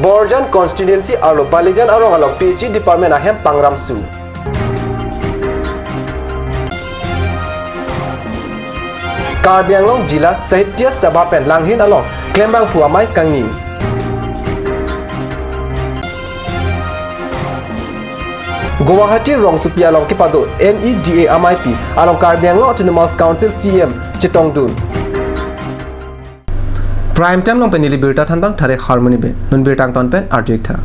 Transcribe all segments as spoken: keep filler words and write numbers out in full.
Borjan constituency arlo Balijan arong along P H E department ahem pangramsu. Karbi Anglong Jila Sahitya Sabha pen Langhin along klembangphu amei kangni. Guwahati rongsopi along kepado N E D A ameipi along Karbi Anglong Autonomous Council C E M chetongdun. Prime Time along pen neli birta thanbang Thare Harmony Bey. Non birta angton pen arju-ik tha.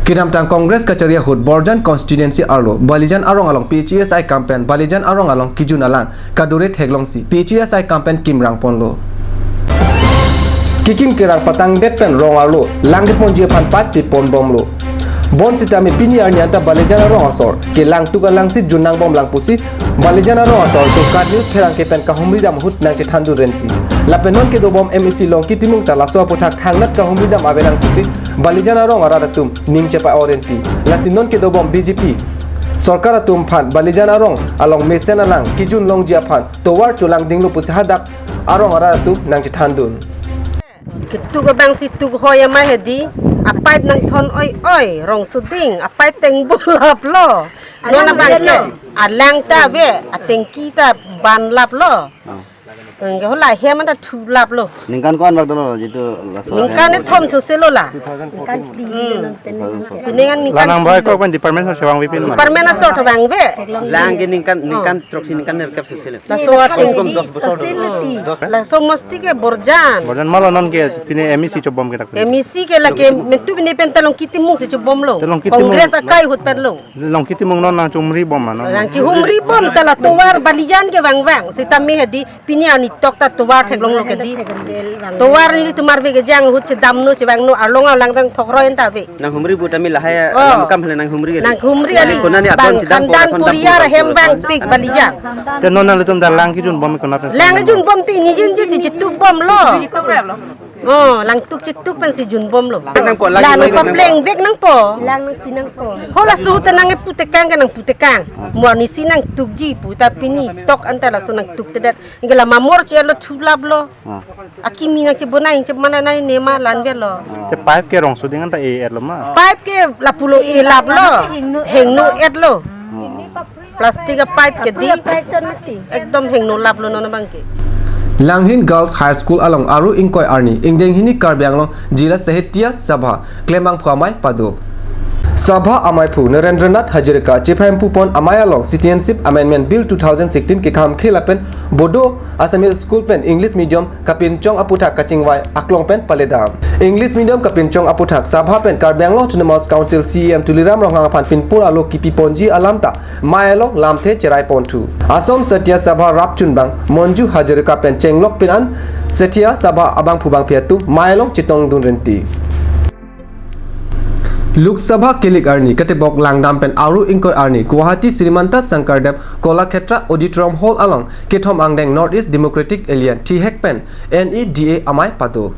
Kedamtang Congress kachari ahut Borjan constituency arlo Balijan arong along P H E S I kam pen Balijan arong along kejun alang kadure theklongsi P H E S I kam pen kimrang ponlo. Kekim kerang patangdet pen rong arlo lang keponji aphan pipe pipon bomlo. Bonsitame pini arni anta Balijan arong asor ke langtuk alangsi junnang bomlang pusi Balijan arong asor Sorkar News pherangke pen kahumri dam ahut nangchethandun renti. Lapen non kedobom M A C Longki Timung ta laso aputhak thangnat kahumri dam avelang pusi Balijan arong arat atum ning chepa-o renti. Lasi non kedobom B J P sorkar atum aphan Balijan arong along mesen alang kejun longji aphan tovar cholangdinglo pusi hadak arong arat atum nangchethandun. Ketuk abangsi tuk hoi amei hedi, apipe nangthon oi oi, rongso ding, apipe tengbo laplo. Non abang ke, alang ta ave, atengki ta ban laplo. Nangke hola hem anta thu laplo. Ningkan ko-an bak dolo jitu laso? Ningkan kethom sose lo la. Ningkan di Hmm. nonten. Ningkan La ningkan nang bai ko pen department asor chevang vepin ma? Department asor chevang ve. Lang ke ningkan, ningkan throksi ningkan nerkep sose lo. Laso atengki. Kom dos bosor dolo. Facility. Laso mosti ke Borjan. Borjan, malo non ke pine M A C chobom ke dak. M A C ke lake metu pine pen ta Longki Timung si chobomlo. Ta Longki Timung. Congress akai ahut pen lo. Longki Timung non nangchumri bom ma non? Nangchihumri bom ta la tovar Balijan ke vangvang. Sitame hedi pini arni tok ta tovar theklonglo kedi. Tovar nelitum arve kejang ahut chedamno chevangno arlong arlang vang thokroi anta ave. Nanghumri pu tame lahai Oh. alam kam hale nanghumri kali. Nanghumri kali. Konani aton Bang chedam khandan bola son dam puriar bola hem son. Vangpik Balijan. Te non nanglitum ta lang kejun bom konat? Lang kejun bom te nijin je si chetuk bomlo. Oh, langtuk chetuk pensi jun bomlo. Nangpo, lang Lang nangpo, nangpo. Papleng vek nangpo. Lang nangpi nangpo. Hola suhu ta nangpu tekang ke nangpu tekang. Mo arnisi nangtukji pu ta pini tok anta laso nangtuktedet. Ingke la mamor che lo thu laplo. Ah. Akimi nangchebonai, nangchemanai nai nema la-an velo. Te pipe ke rongso ding anta e-et lo ma? Pipe ke lapulo e laplo. Hingno et lo. Plastic apipe ke di. Ekdom hingno laplo non abang ke. Langhin Girls High School along Aru ingkoi arni ingdeng hini Karbi Anglong Jila Sahitya Sabha klembangphu amei pado. Sabha ameiphu Narendranath Hazarika chepahemphu pon amei along Citizenship Amendment Bill two thousand sixteen kekhamkhe lapen Bodo Assamese School pen English Medium kapinchong aputhak kachingvai aklong pen paledam. English Medium kapinchong aputhak Sabha pen Karbi Anglong Autonomous Council C E M Tuliram Ronghang aphan pinpur alo kipi ponji alam ta mei along lamthe cherai ponthu. Asom Satya Sabha rapchunbang Manju Hazarika pen chenglok pin an Satya Sabha abangphu bangphi atum mei along chetongdun renti. Lok Sabha kelik arni katebok langdam pen Aru ingkoi arni Guwahati Srimanta Sankardev Kalakshetra Auditorium Hall along kethom angdeng North East Democratic Alliance thihek pen N E D A amei pado.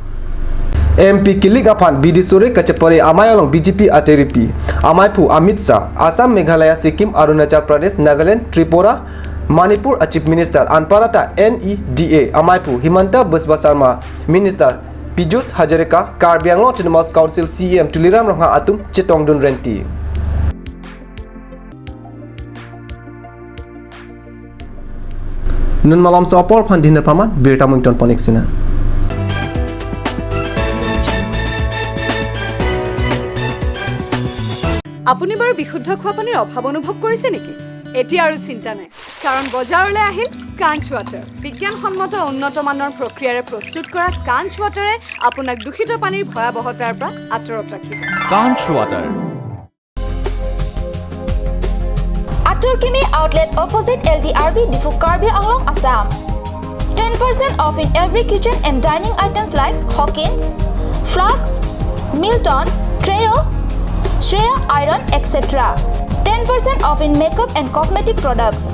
M P kelik aphan bidi sore kachepare amei along B J P ateripi ameiphu Amit Shah, Assam, Meghalaya, Sikkim, Arunachal Pradesh, Nagaland, Tripura, Manipur a Chief Minister anparta N E D A ameiphu Himanta Biswa Sarma, Minister Piyush Hazarika, Karbi Anglong Autonomous Council C E M Tuliram Ronghang atum chetongdun renti. Nun malomso apor aphan dinner paman birta mungton ponik sina. আপুনি বাৰু বিশুদ্ধ খোৱা পানীৰ অভাৱ অনুভৱ কৰিছে নেকি? এতিয়া আৰু চিন্তা নাই, কাৰণ বজাৰলৈ আহিল কাঞ্চ ৱাটাৰ। বিজ্ঞানসন্মত উন্নত মানৰ প্ৰক্ৰিয়াৰে প্ৰস্তুত কৰা কাঞ্চ ৱাটাৰে আপোনাক দূষিত পানীৰ ভয়াৱহতাৰ পৰা আঁতৰত ৰাখিব। কাঞ্চ water. Atur Kimi Outlet, opposite L D R B, Diphu, Karbi Anglong, Assam. Ten percent off in every kitchen and dining items like Hawkins, Flask, Milton, Trio, Shreya Iron, et cetera. Ten percent off in makeup and cosmetic products.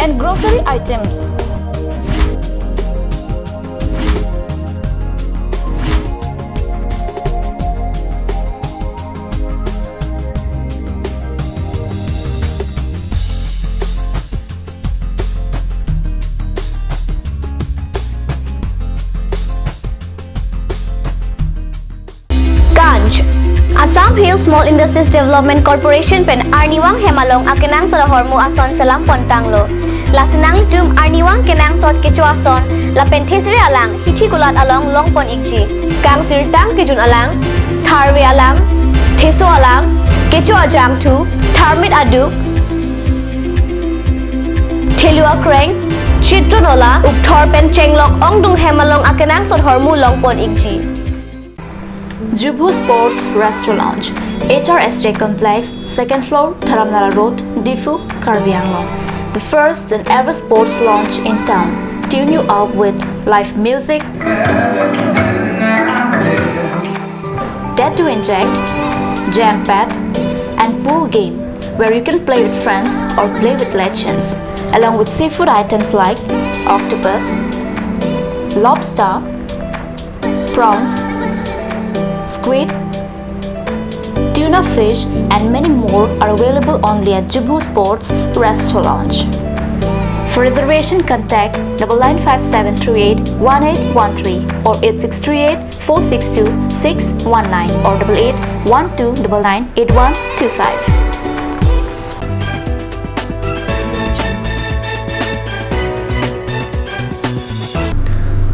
And grocery items. Assam Hill Small Industries Development Corporation pen arnivang hem along akenangsot ahormu ason selam pontanglo. Lasi nanglitum arnivang kenangsot kecho ason lapen thesere alang hithi kulat along longpon ikji. Kangsirtang kejun alang, tharve alang, theso alang, kecho ajangthu, tharmit aduk, thelu akreng, chitro nola, ukthor pen chenglok ongdung hem along akenangsot ahormu longpon ikji. Jubu Sports Restaurant Lounge, H R S J Complex, second floor, Dharamnala Road, Diphu, Karbi Anglong. The first and ever sports lounge in town. Tune you up with live music, tattoo inject, jam pad, and pool game where you can play with friends or play with legends, along with seafood items like octopus, lobster, prawns, squid, tuna fish, and many more are available only at Jubu Sports Restaurant Lounge. For reservation, contact double nine five seven three eight one eight one three or eight six three eight four six two six one nine or double eight one two double nine eight one two five.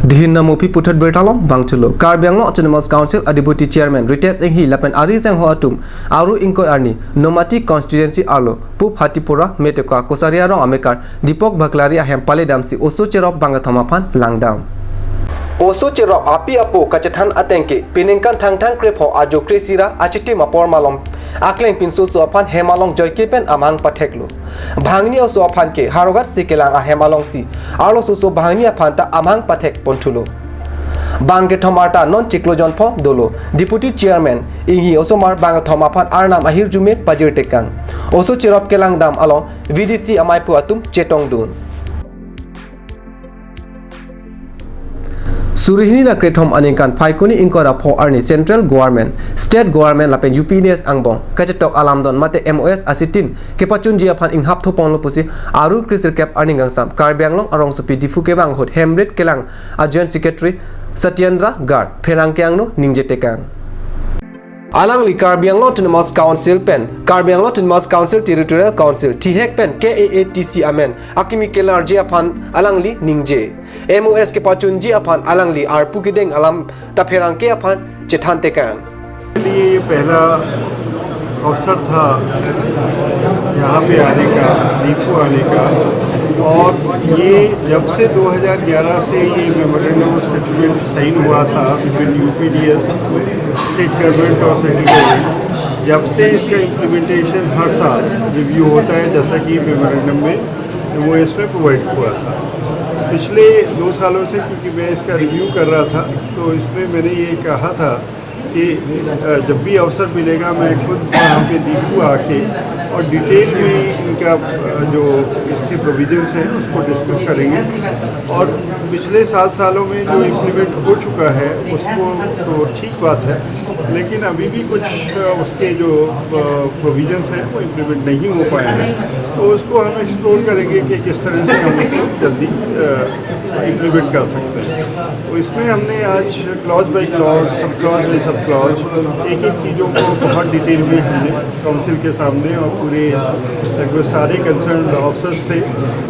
Dihin namopi puthot birta along bangthulo. Karbi Anglong Autonomous Council a Deputy Chairman Ritesh Enghi lapen ari jengho atum aru ingkoi arni Nomati constituency arlo Pub Hatipura Metuka Kosaria rong amekar Deepak Baklari ahem paledamsi oso cherop bangkethom aphan langdam. Oso cherop api apo kachethan atengke peningkan Thangthang krepho ajo kresira achitim apor malom akleng pinso so aphan hem along joike pen amang patheklo. Bhangni oso aphan ke Howraghat si kelang ahem alongsi arloso oso bhangni aphan ta amang pathek ponthulo. Bangkethom arta non chiklo jonpho dolo. Deputy Chairman Enghi osomar bangkethom aphan arnam ahirjume pajirtekang. Oso cherop kelangdam along V D C amaipo atum chetongdun. Suri hini ra krethom aningkan Phaikuni ingkoi ra pho arni Central Government, State Government lapen U P D S angbong kachetok alamdon mate M O S asitin kepachunji aphan inghap thoponglo pusi aru kresirkep arni kangsam Karbi Anglong arongsopi Diphu kevang ahut Hemrit kelang a Joint Secretary Satyendra Garg pherangke angno ningjetekang. Alangli Karbi Anglong Autonomous Council pen Karbi Anglong Autonomous Council Territorial Council thihek pen K A A T C amen akimi kelarji aphan alangli ningje. M O S kepachunji aphan alangli arpu kedeng alam ta pherangke aphan chethantekang. लिए ये पहला अवसर था यहाँ पे आने का, दीफू आने का। और ये जब से दो हज़ार ग्यारह से ये मेमोरेंडम ऑफ सेटलमेंट साइन हुआ था बिटवीन यूपीडीएस, स्टेट गवर्नमेंट और सेंट्रल गवर्नमेंट, जब से इसका इम्प्लीमेंटेशन हर साल रिव्यू होता है, जैसा कि मेमोरेंडम में वो इसमें प्रोवाइड हुआ था। पिछले दो सालों से, क्योंकि मैं इसका रिव्यू कर रहा था, तो इसमें मैंने ये कहा था कि, अ, जब भी अवसर मिलेगा, मैं खुद यहाँ पे दीफू आके और डिटेल में इनका, अ, जो इसके प्रोविजंस हैं, उसको डिस्कस करेंगे। और पिछले सात सालों में जो इम्प्लीमेंट हो चुका है, उसको तो ठीक बात है, लेकिन अभी भी कुछ, अ, उसके जो, अ, प्रोविजंस हैं, वो इम्प्लीमेंट नहीं हो पाए हैं। तो उसको हम एक्सप्लोर करेंगे कि किस तरह से हम उसको जल्दी, अ, इम्प्लीमेंट कर सकते हैं। तो इसमें हमने आज clause by clause, sub clause bye sub clause, एक एक चीज़ों को बहुत डिटेल में हमने काउंसिल के सामने और पूरे लगभग सारे कंसर्न ऑफिसर्स थे,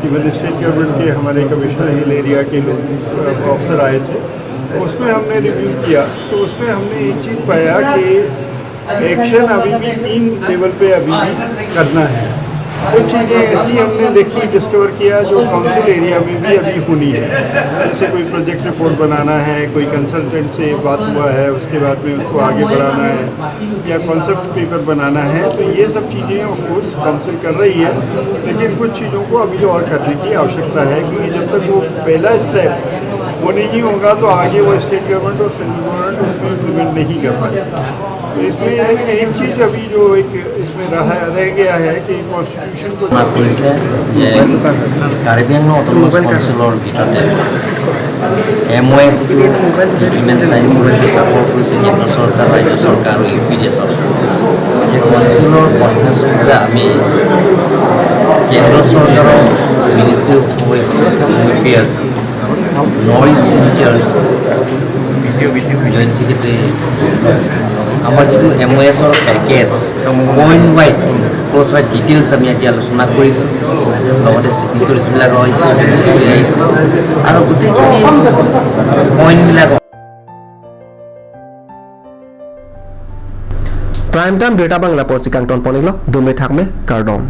इवन स्टेट गवर्नमेंट के हमारे कमिश्नर हिल एरिया के लोग, अ, ऑफिसर आए थे। तो उसमें हमने रिव्यू किया, तो उसमें हमने एक चीज़ पाया कि एक्शन अभी भी तीन लेवल पे अभी भी करना है। कुछ चीज़ें ऐसी हमने देखी, डिस्कवर किया, जो काउंसिल एरिया में भी अभी होनी है। जैसे कोई प्रोजेक्ट रिपोर्ट बनाना है, कोई कंसल्टेंट से बात हुआ है, उसके बाद में उसको आगे बढ़ाना है, या कॉन्सेप्ट पेपर बनाना है, तो ये सब चीज़ें ऑफ कोर्स काउंसिल कर रही है, लेकिन कुछ चीज़ों को अभी और करने की आवश्यकता है, क्योंकि जब तक वो पहला स्टेप वो नहीं होगा, तो आगे वो स्टेट गवर्नमेंट और सेंट्रल गवर्नमेंट उसमें इम्प्लीमेंट नहीं कर पाए। तो इसमें एक, एक चीज़ अभी जो एक इसमें रहा, रह गया है कि कॉन्स्टिट्यूशन को মাত কৰিছে যে কাৰ্বি আংলং অট'নমাছ কাউন্সিলৰ ভিতৰতে এম অ' এছ যিটো এগ্ৰিমেণ্ট চাইন কৰিছে, ছাপোৰ্ট কৰিছে কেন্দ্ৰ চৰকাৰ, ৰাজ্য চৰকাৰ আৰু ইউ পি ডি এছৰ, সেই কাউন্সিলৰ কনফাৰেন্সৰ বাবে আমি কেন্দ্ৰ চৰকাৰৰ ministry of home affairs, north east in-charge, joint secretary আমাৰ যিটো এম অ' এছৰ package, point wise, clause wise details আমি আজি আলোচনা কৰিছোঁ। লগতে চিগনেচাৰ্ছবিলাক আহিছে, আহিছে আৰু গোটেইখিনি পইণ্টবিলাক। Prime Time Birta Bangla apotsi kangton pon-iklo, dome thakme, kardom.